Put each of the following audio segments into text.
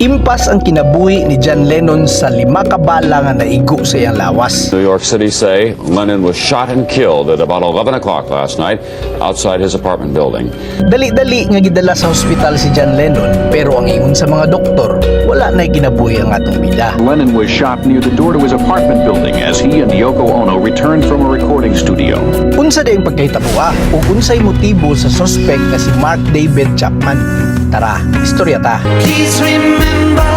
Impas ang kinabuhi ni John Lennon sa lima ka bala nga naigo sa iyang lawas. New York City say Lennon was shot and killed at about 11 o'clock last night outside his apartment building. Dali-dali nga gidala sa hospital si John Lennon, pero ang ingon sa mga doktor, wala na'y kinabuhi ang atong bida. Lennon was shot near the door to his apartment building as he and Yoko Ono returned from a recording studio. Unsa diay ang pagkahitaboa ug unsay motibo sa suspect nga si Mark David Chapman? Tara, istorya ta. Please remember,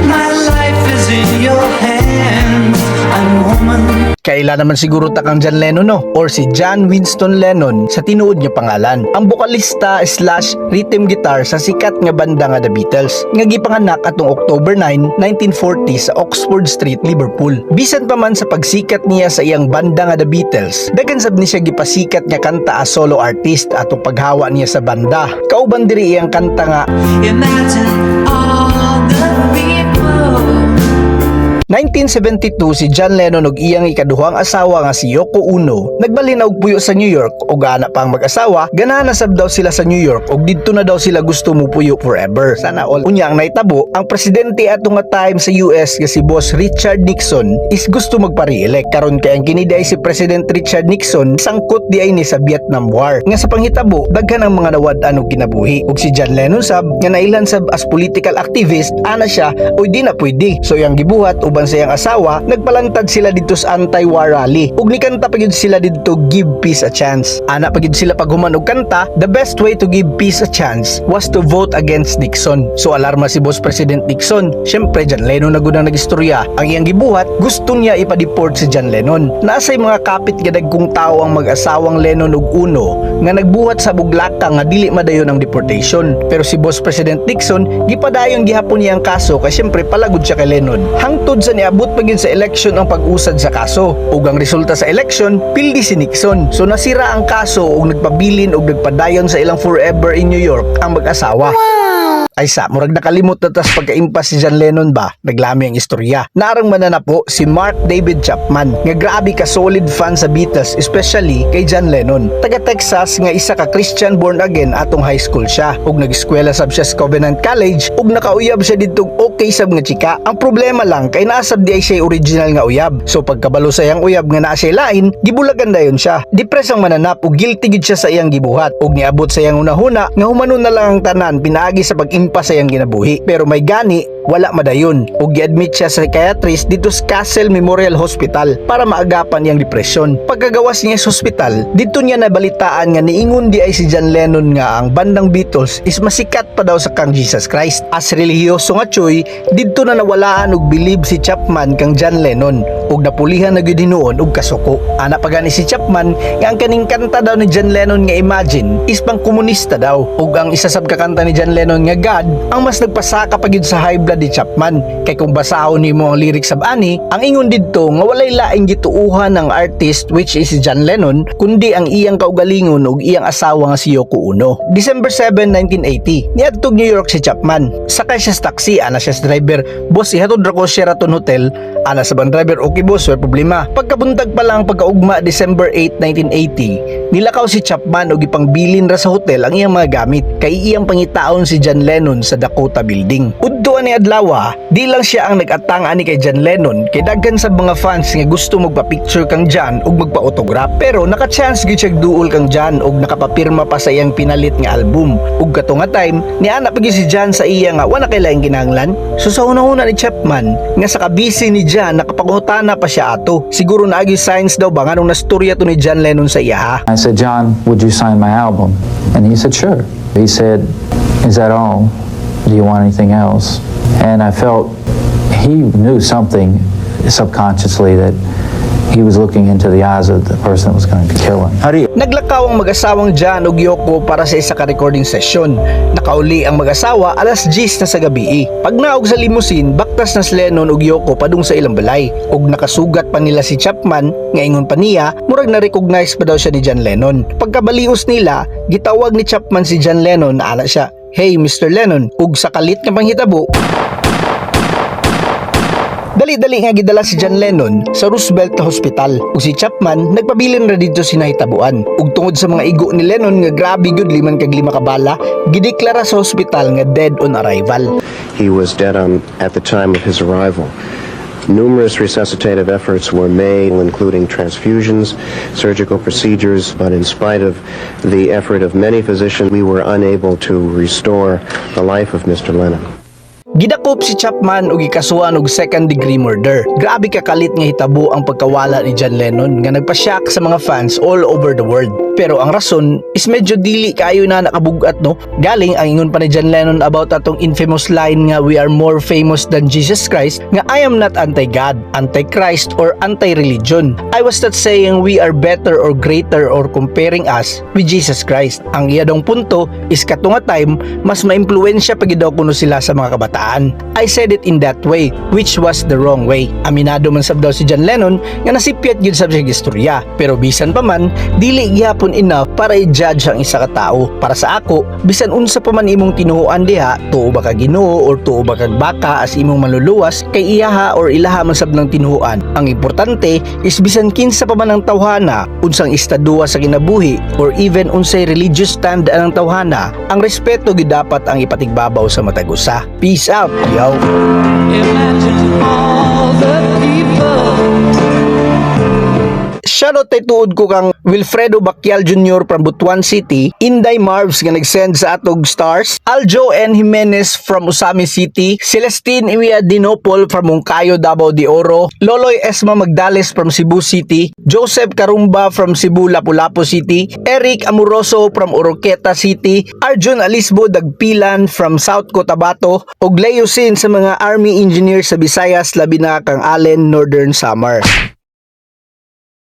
my life is in your hands. I'm woman. Kaila naman siguro ta kang John Lennon, no? Or si John Winston Lennon sa tinuod nga pangalan. Ang bokalista/rhythm guitar sa sikat nga banda nga The Beatles nga gipanganak atong October 9, 1940 sa Oxford Street, Liverpool. Bisan pa man sa pagsikat niya sa iyang banda nga The Beatles, daghan sab ni siya gipasikat nga kanta as solo artist atong paghawa niya sa banda. Kauban diri iyang kanta nga Imagine all the people. 1972, si John Lennon ug iyang ikaduhang asawa nga si Yoko Ono nagbalhin na og puyo sa New York. Ug ana pa ang mag-asawa, ganahan na sab daw sila sa New York ug didto na daw sila gusto mupuyo forever. Sana all. Unya ang nahitabo, ang presidente ato nga time sa US nga si Boss Richard Nixon is gusto magpa-re-elect. Karon kay ang kini diay si President Richard Nixon, sangkot diay ni sa Vietnam War nga sa panghitabo daghan ang mga nawad-an og kinabuhi. Ug si John Lennon sab nga nailhan sab as political activist, ana siya, "Oy, di na pwede." So iyang gibuhat, uban sa iyang asawa, nagpalantad sila didto sa anti-war rally ug nikanta pa gyud sila didto "Give Peace a Chance." Ana pa gyud sila paghuman og kanta, "The best way to give peace a chance was to vote against Nixon." So alarma si Boss President Nixon. Syempre, John Lennon na gud ang nagistorya. Ang iyang gibuhat, gusto niya ipa-deport si John Lennon. Naasay mga kapit nga dagkong tao ang mag-asawang Lennon ug Ono nga nagbuhat sa buglaka nga dili madayon ang deportation. Pero si Boss President Nixon, gipadayon gihapon niya ang kaso kay syempre palagod siya kay Lennon. Hangtod sa niabot pa gyud sa election ang pag-usad sa kaso. Ug ang resulta sa election, pildi si Nixon. So nasira ang kaso ug nagpabilin ug nagpadayon sa ilang forever in New York ang mag-asawa. Ay sa, murag nakalimot na tas pagkaimpas si John Lennon ba, naglami ang istorya. Narang manana po si Mark David Chapman, nga grabe ka solid fan sa Beatles, especially kay John Lennon. Taga Texas nga isa ka Christian born again atong high school siya. Ug nag-eskwela sab siya sa Covenant College ug nakauyab siya didto, okay sab nga chika. Ang problema lang kay naasab diay siya original nga uyab. So pagkabalo sa iyang uyab nga naa siya lain, gibulagan dayon siya. Depressed ang mananap ug guilty gid siya sa iyang gibuhat. Ug niabot sa iyang hunahuna nga humanon na lang ang tanan pinaagi sa pag-impas sa iyang kinabuhi. Pero may gani, wala madayon. Ug gi-admit siya sa psychiatrist didto sa Castle Memorial Hospital para maagapan iyang depresyon. Pagkagawas niya sa hospital, didto niya nabalitaan nga niingon diay si John Lennon nga ang bandang Beatles is masikat pa daw sa kang Jesus Christ. As relihiyoso nga tsoy, didto na nawalaan og believe si Chapman kang John Lennon ug napulihan na gyud hinuon og kasuko. Ana pa gani si Chapman nga ang kaning kanta daw ni John Lennon nga "Imagine" is pang komunista daw, ug ang isa sab ka kanta ni John Lennon nga "God" ang mas nagpasaka pa gyud sa high blood ni Chapman. Kay kung basahon nimo ang lyrics sab ani, ang ingon didto nga walay laing gituuhan ng artist, which is si John Lennon, kundi ang iyang kaugalingon ug iyang asawa nga si Yoko Ono. December 7, 1980, niadtog New York si Chapman. Sakay siya sa taxi, ana siya sa driver, "Boss, ihatod ra ko Sheraton Hotel." Ana sa bang driver, "Okay boss, way problema." Pagkabuntag pa lang pagkaugma, December 8, 1980, nilakaw si Chapman og ipangbilin ra sa hotel ang iyang mga gamit kay iyang pangitaon si John Lennon sa Dakota Building. Udto ani adlaw, di lang siya ang nag-atang ani kay John Lennon kay daghan sa mga fans nga gusto magpa-picture kang John ug magpa-autograph. Pero naka-chance gyud siya duol kang John ug nakapapirma pa sa iyang pinalit nga album. Ug kato nga time, niana pa gyud si John sa iya nga wala kay laing kinahanglan. So sa una-una ni Chapman nga sa kabisi ni John, nakapangutana pa siya ato. Siguro naagi signs daw ba nganong nastorya to ni John Lennon sa iya ha. I said, "John, would you sign my album?" And he said, "Sure." He said, "Is that all? Do you want anything else?" And I felt he knew something subconsciously, that he was looking into the eyes of the person that was going to kill him. How do you Naglakaw ang mag-asawang John ug Yoko para sa isa ka recording session. Nakauli ang mag-asawa alas 10 na sa gabi. Pag naog sa limousine, baktas na si Lennon ug Yoko padung sa ilang balay. Ug nakasugat pa nila si Chapman nga ingon pa niya, murag na-recognize pa daw siya ni John Lennon. Pagkabalios nila, gitawag ni Chapman si John Lennon na ana siya, "Hey, Mr. Lennon," ug sa kalit nga panghitabo, Dali-dali nga gidala si John Lennon sa Roosevelt Hospital ug si Chapman nagpabilin ra didto sa nahitabuan. Ug tungod sa mga igo ni Lennon nga grabe gyud, 5 kag 5 ka bala, gideklara sa hospital nga dead on arrival. He was dead at the time of his arrival. Numerous resuscitative efforts were made, including transfusions, surgical procedures, but in spite of the effort of many physicians, we were unable to restore the life of Mr. Lennon. Gidakop si Chapman ug gikasuhan og second degree murder. Grabe ka kalit nga hitabo ang pagkawala ni John Lennon nga nagpa-shock sa mga fans all over the world. Pero ang rason is medyo dili kaayo na nakabugat, no. Galing ang ingon pa ni John Lennon about atong infamous line nga "We are more famous than Jesus Christ" nga, "I am not anti-God, anti-Christ or anti-religion. I was not saying we are better or greater or comparing us with Jesus Christ." Ang iya dong punto is kato nga time mas maimpluwensya pa gid daw kuno sila sa mga kabataan. "I said it in that way, which was the wrong way." Aminado man sab daw si John Lennon nga nasipyat gyud sab siya istorya. Pero bisan pa man, dili gihapon enough para i-judge ang isa ka tao. Para sa ako, bisan unsa pa man imong tinuoan diha, tuo ba ka Ginoo or tuo ba kag baka as imong manluluwas, kay iyaha or ilaha man sab ng tinuoan. Ang importante is bisan kinsa pa man ang tawhana, unsang estaduha sa kinabuhi or even unsay religious stand ang tawhana, ang respeto gyud dapat ang ipatigbabaw sa matag usa. Peace out, yo. Imagine all the people. Shoutout tay tuod ko kang Wilfredo Bakyal Jr. from Butuan City, Inday Marvs nga nag-send sa atog stars, Aljo N. Jimenez from Ozamiz City, Celestine Emia Dinopol from Monkayo, Davao de Oro, Loloy Esma Magdales from Cebu City, Joseph Karumba from Cebu, Lapu-Lapu City, Eric Amoroso from Oroquieta City, Arjun Alisbo Dagpilan from South Cotabato, ug Leo Sin sa mga Army Engineers sa Visayas, labi na kang Allen, Northern Samar.